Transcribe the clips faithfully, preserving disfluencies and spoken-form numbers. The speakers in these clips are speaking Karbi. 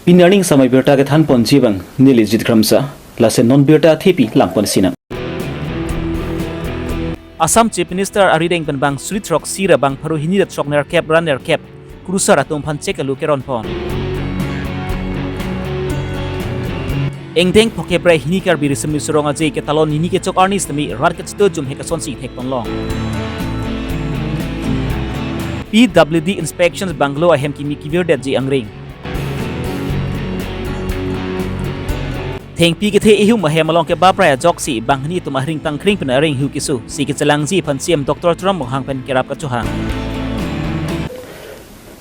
Pini arni samai birta kethan ponji abang neli Jit Kramsa, lason non birta thepi lang ponsinang. Assam Chief Minister arideng pen bang suri throksi ra bang pharo hini ra throk nerkep ra nerkep kurusar atum aphan chek alu keron pon. Ingdeng phokep ra hini Karbi Riso Nimso Rong Aje ketalon hini kechok arni sitame rat kachito jumhek asonsi thek ponlong. P W D inspection bungalow ahem kimi kevirdetji angring. Thengpi kethe ihum ahem along kebaprai ajoksi banghini atum ahring tangkhring pen areng hu keso si kechelangji aphan C M Doctor Tuliram Ronghang pen kerap kachohang.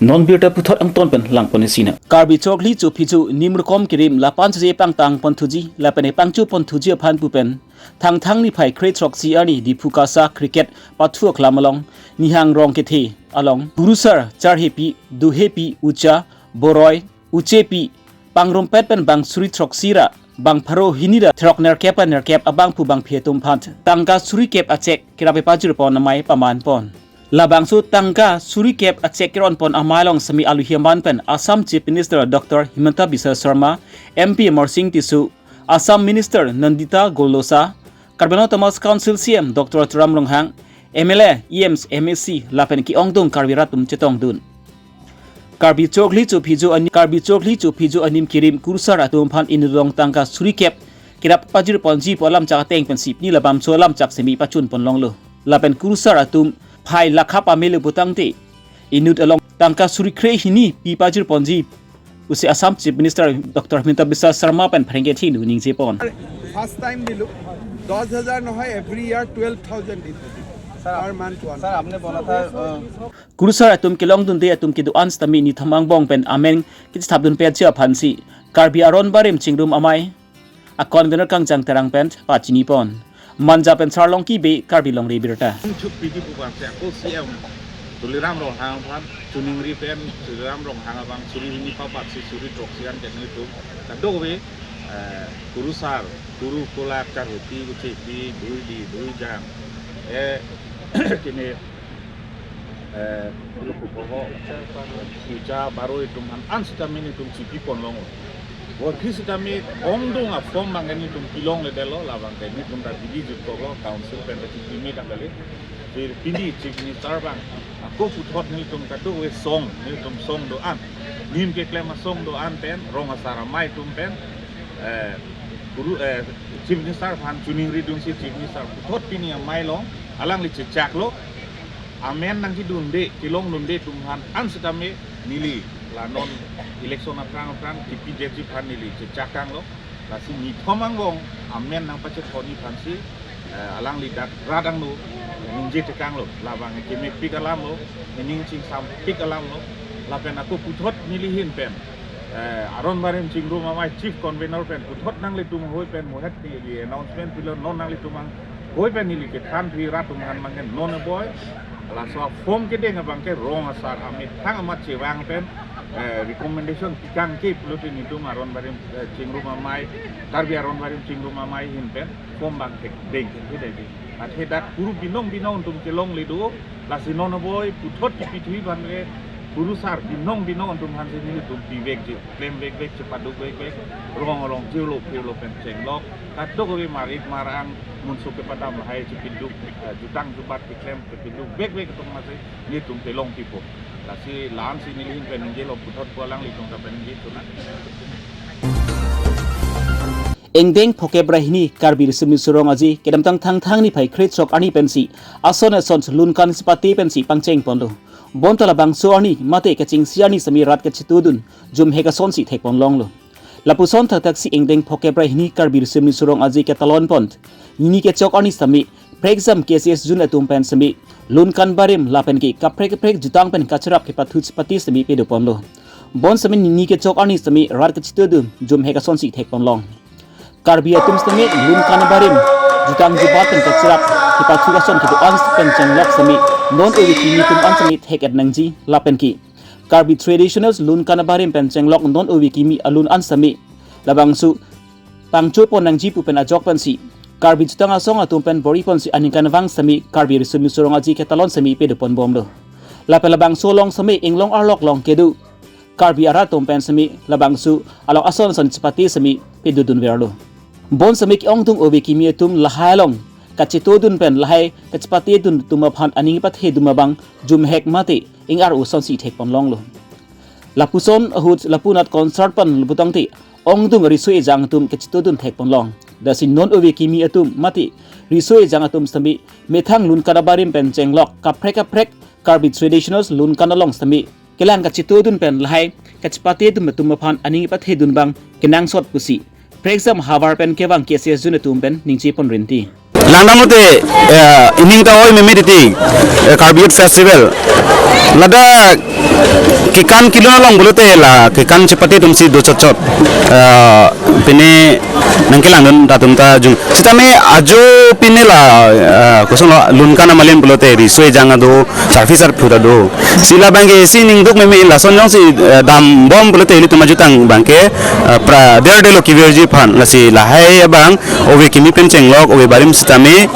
Non birta puthot angton pen lang ponsinang. Karbi chokli chophi cho nimrukom kerim lapan cheje pangtang ponthuji lapen epangcho ponthuji aphan pu pen Thangthang niphai kre throksi arni Diphu Kasa cricket pathu aklam along Nihang Rong kethe along kurusar Charhepi, Duhepi, Ucha, Boroi, Uchepi, pangrumpet pen bang suri throksi ra bang pharo hini ra throk nerkep ra nerkep abangphu bangphi atum aphan tangka suri kep achek kerap pajir pon amei paman pon. Labangso tangka suri kep achek keron pon amei along sitame aluhi aman pen Assam Chief Minister Doctor Himanta Biswa Sarma, M P Amarsing Tisso, Assam Minister Nandita Gorlosa, Karbi Anglong Autonomous Council C M Doctor Tuliram Ronghang, M L A, E Ms, M A C lapen ke-ongdung Karbi rat atum chetongdun. Karbi chokli chophi cho ani-, Karbi chokli chophi cho anim kerim kurusar atum aphan inut along tangka suri kep kerap pajir ponji pu alam chak ateng pensi pini labangso alam chak sitame pachun ponlonglo. Lapen kurusar atum phai lakha pamelo putangte inut along tangka suri kre hini pi pajir ponji pusi Assam Chief Minister Doctor Himanta Biswa Sarma pen pherangke thinu ningje pon. First time দিলো, দহ হাজাৰ নহয়, every year twelve thousand দিলো। Sir, per month one। Sir, আপনি বলা থা, আহ, Kurusar atum kelongdunde atum kedo-an sitame nithom angbong pen amen kechethapdun petji aphansi Karbi Aron Barim Chingrum Amei a-convener Kangjang Terang pen pachini pon. Manja pen Sarlongki Bey, Karbi Longri Abirta. Chuk pidi pu abang si ako C M Tuliram Ronghang aphan choningri pen Tuliram Ronghang abang suri hini papat si suri throksi an keni tum kadokave, eh, kurusar, kuru, kolak, Charhepi, Uchepi, Duidi, Duijang, eh, kini, eh, Lukupoho, Ucha, Boroi atum aphan an sitame nelitum chipi ponlong. Borphli sitame ongdung a-form abang nelitum pilongledetlo, labang ke nelitum ta bidi jutkoklo, council pen ta chipi me tang kali. Pir pini Chief Minister abang ako puthot nelitum kadokave song, nelitum song do-an, nim keklem asong do-an pen, rong asar amei atum pen, eh, kuru, eh, Chief Minister aphan choningridunsi Chief Minister puthot pini amei along alangli chechaklo. Amen nangkedunde, kelongdunde atum aphan an sitame neli la non election aphrang aphrang T P J G aphan neli chechak tanglo. Lasi nithom angbong amen nangpachethon aphansi, eh, alangli dak rat angno ningje tekanglo, labang kemepik alamlo, ining chingsampik alamlo, lapen ako puthot neli ahin pen, eh, Aron Barim Chingrum Amei Chief Convener pen puthot nanglitum ahoi pen muhet neli announcement pilo, non nanglitum anghoi pen neli kethan phi rat atum aphan abang ke non aboi, laso a-form kedeng abang ke rong asar amethang amat chevang pen, eh, recommendation pikang ke pulote nelitum Aron Barim, eh, Chingrum Amei, Karbi Aron Barim Chingrum Amei ahin pen form abang thekdeng thekdeng. Athe dak kuru binong binong atum kelongle do, lasi non aboi puthot kipithui abang ke kurusar binong binong atum aphansi nelitum pivekji, klemvekvek, chepadukvekvek, rong rong jilo pilo pen chenglok, kadokave marik marang, munso kepadam lahai chepiduk, eh, jutang jubat keklem kepidukvekvek atum aphansi nelitum pelong pipo. Lasi la-ansi neli ahin pen ningjelo, puthot pu alanglitum ta pen ningje chunang. Ingdeng phokep ra hini Karbi Riso Nimso Rong Aje kedamtang Thangthang niphai kre throk arni pensi ason ason lun kan sipate pensi pangcheng ponlo. Bonta labangso arni mate kechengsi arni sitame rat kachetudun jumhek asonsi thek ponlonglo. Lapuson thakthak si ingdeng phokep ra hini Karbi Riso Nimso Rong Aje ketalon pon hini kechok arni sitame prekjam K C S jun atum pen sitame lun kan barim lapen ke kaprek kaprek jutang pen kacharap kepathu chepate sitame pedo ponlo. Bon sitame hini kechok arni sitame rat kachetudun jumhek asonsi thek ponlong. Karbi atum sitame lun kan barim jutang jubat pen kacharap kepathu ason kedo-an pen chenglok sitame non ove kimi atum an sitame thek-et nangji lapen ke Karbi traditional lun kan barim pen chenglok non ove kimi alun an sitame labangso pangcho pon nangji pu pen ajok pensi Karbi jutang asong atum pen bor-i ponsi aningkanvang sitame Karbi Riso Nimso Rong Aje ketalon sitame pedo pon bomlo. Lapen labangso along sitame inglong arlok along kedo Karbi arat atum pen semi labangso along ason ason chepate semi pedodun verlo. Bon semi ke-ongdung ove kimi atum lahai along kachetodun pen lahai kachepatedun atum aphan aning pathedun abang jumhek mate ing-ar-o asonsi thekponlonglo. Lapuson ahut lapunat concert pen luputangte ongdung riso ejang atum kachetodun thekponlong. Lasi non ove kimi atum mate riso ejang atum semi methang lunkan abarim pen chenglok kaprek kaprek Karbi traditional lunkan along semi kelang kachetodun pen lahai kachepatedun atum aphan aning pathedun abang kenangsot pusi prekjam havar pen kevang K S S jun atum pen ningje pon rinti. Langdam lote, eh, ining ta oi meme titi, eh, Karbi Youth Festival. Ladak kekan kelun along pulote la kekan chepate atumsi do chotchot. Eh, pine nangkelangdun atum ta jung. Sitame ajo pine la, eh, kosonlo lunkan amalin pulote riso ejang ado, sarpi sarpo ta do. Si labangke si ningduk meme lason jongsi, eh, dambom pulote ilitum ajutang abangke, eh, pra derdelo kevirji aphan. Lasi lahai abang ove kimi pen chenglok, ove barim sitame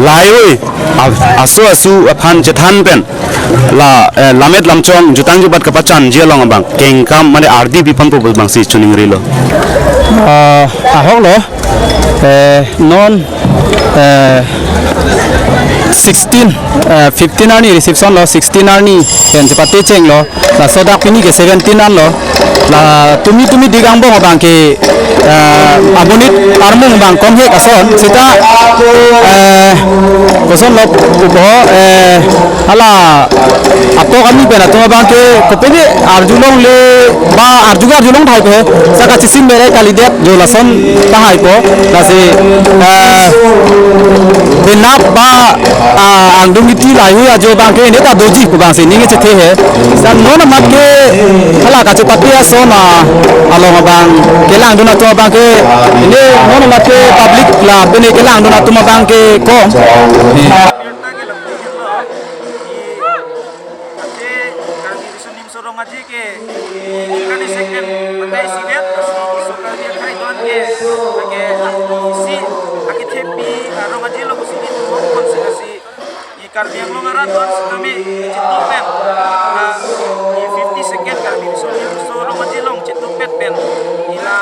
lahai oi, a-, aso asu aphan chethan pen la, eh, lammet lamchong jutang jubat kapachanji along abang kengkam mane ardi bipan po abangsi choningrilo. Ah, ahoklo, eh, non, eh, sixteen, eh, fifteen arni reception lo, sixteen arni pen chepate chenglo, laso dak pini ke seventeen anlo. La tumi tumi dik angbong abangke, eh, amonit armung abang komhek ason sita, eh, kosonlo pupo, eh, hala apok ami pen atum abangke kopine arjulongle ba arju arjulong thai ko, saka chisim bere kalidet jo lason tahai ko, lasi, eh, benap ba, ah, angdung iti lahai hui ajo abangke neta doji pu abangsi ning chethe he. Sa non amat ke hala kachepate ason, ah, along abang kelangdun atum abangke, ini non amat ke public la pine kelangdun atum abangke kom. Ate Karbi Riso Nimso Rong Aje ke, eh, Karbi second pakai sidet, asi iso Karbi akhai don ke, ake isi, ake thepi, ah, Rong Aje lo kusi di tumong konsi asi, eh, Karbi Anglong arat don sitame, eh, chitu pen, ah, eh, fifty second Karbi Riso Nimso Rong Aje along chitu pet pen, ila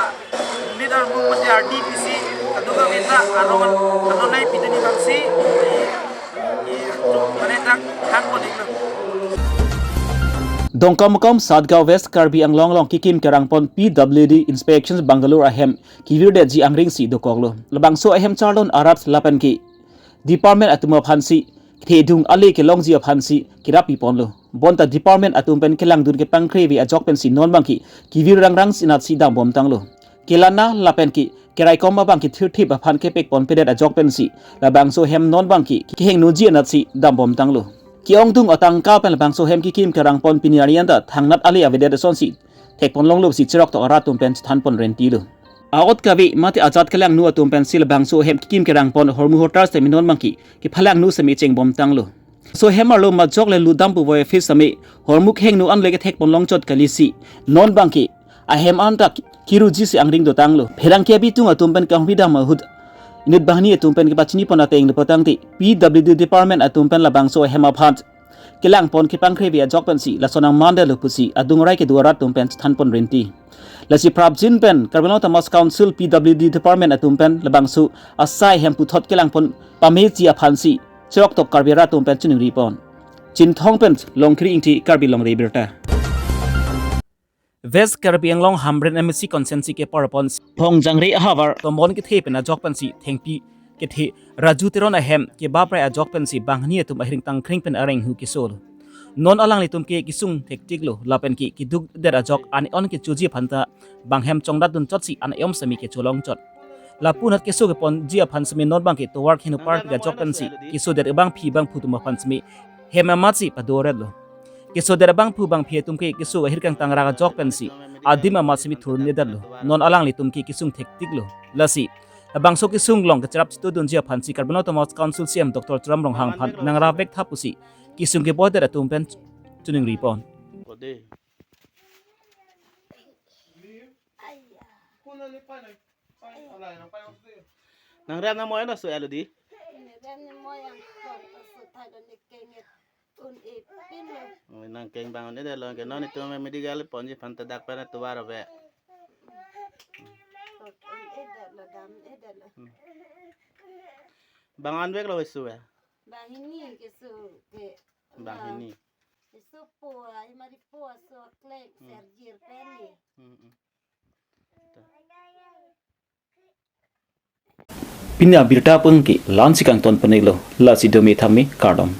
unit armung mate R D P C, kadokave ta arong an-, anonai pidini bangsi, eh, eh, mane dak hang kodik lo. Dongkamukam Satgaon West Karbi Anglong along kekim kerangpon P W D Inspections Bangalore ahem kevirdetji angrengsi dokoklo. Labangso ahem charlon arat lapen ke department atum aphansi kethedung ale kelongji aphansi kerap piponlo. Bonta department atum pen kelangdun kepangkre ave ajok pensi non abangke kevir rangrang sinatsi dambomtanglo. Kelana lapen ke keraikom abangke thirthip aphan kepekponpedet ajok pensi labangso ahem non abangke kehingnoji anatsi dambomtanglo. Ke-ongdung atangka pen labangso ahem kekim kerangpon pini arni anta thangnat ale avedet asonsi thekponlonglo pusi cheroktok arat atum pen chethanpon rentilo. A-ot kave mate ajat kelangno atum pensi labangso ahem kekim kerangpon hormu hotar sitame non abangke kephalangno sitame chengbomtanglo. So hem arlo majok le ludam puvoiphit sitame hormu kehingno an le kethekponlong chot kalisi non abangke ahem anta kerujisi angring dotanglo. Pherangke abitung atum pen kehongpidam ahut inut banghini atum pen kepachinipon ateng le potangte P W D department atum pen labangso ahem aphan kelangpon kepangkre ave ajok pensi lason nangmandetlo pusi adung rai kedo arat atum pen chethanpon renti. Lasi prapjin pen Karbi Anglong Autonomous Council P W D department atum pen labangso asai ahem puthot kelangpon pameji aphansi cheroktok Karbi arat atum pen choningripon. Chinthong pen Longkiri Ingti, Karbi Longri Abirta. West Karbi Anglong Hamren M A C constituency keparpon Phongjangre ahavar Tombon kethe pen ajok pensi thengpi kethe Raju Teron ahem kebaprai ajok pensi banghini atum ahireng tangkring pen areng hu kesolo. Non alanglitum ke kesung thektiklo lapen ke kedukdet ajok an-on kechoji aphanta bang hem chongdatdun chotsi an-om sitame kecholong chot. Lapu anat keso keponji aphan sitame non abangke tovar kehingno parpik ajok pensi kesodet abangpi bangphu atum aphan sitame hem amatsi padoretlo. Kesodet abangphu bangphi atum ke keso ahir kangtangrak ajok pensi adim amat sitame thurnedetlo. Non alanglitum ke kesung thektiklo. Lasi labangso kesung along kacherap chetodunji aphansi Karbi Anglong Autonomous Council C E M Doctor Tuliram Ronghang aphan nangrap vek tha pusi kesung keboidet atum pen choningripon. Nangrem na moi na so alo di. Rem ni moyang kong to su thai do ni kengit. un-e pinlo. Oi, nangkeng bang un-edetlo, ke non itum medical ponji aphan ta dak pen atovar ave. Kot un-edetlo, dam edetlo. Bang anvek lo keso ya? Banghini keso ke. Banghini. Keso po, ai mari po aso klek, hmm, serjir pen ni. Hmm, hmm. Pini abirta pen ke la-ansi kangton pon-iklo, lasi dome thame kardom.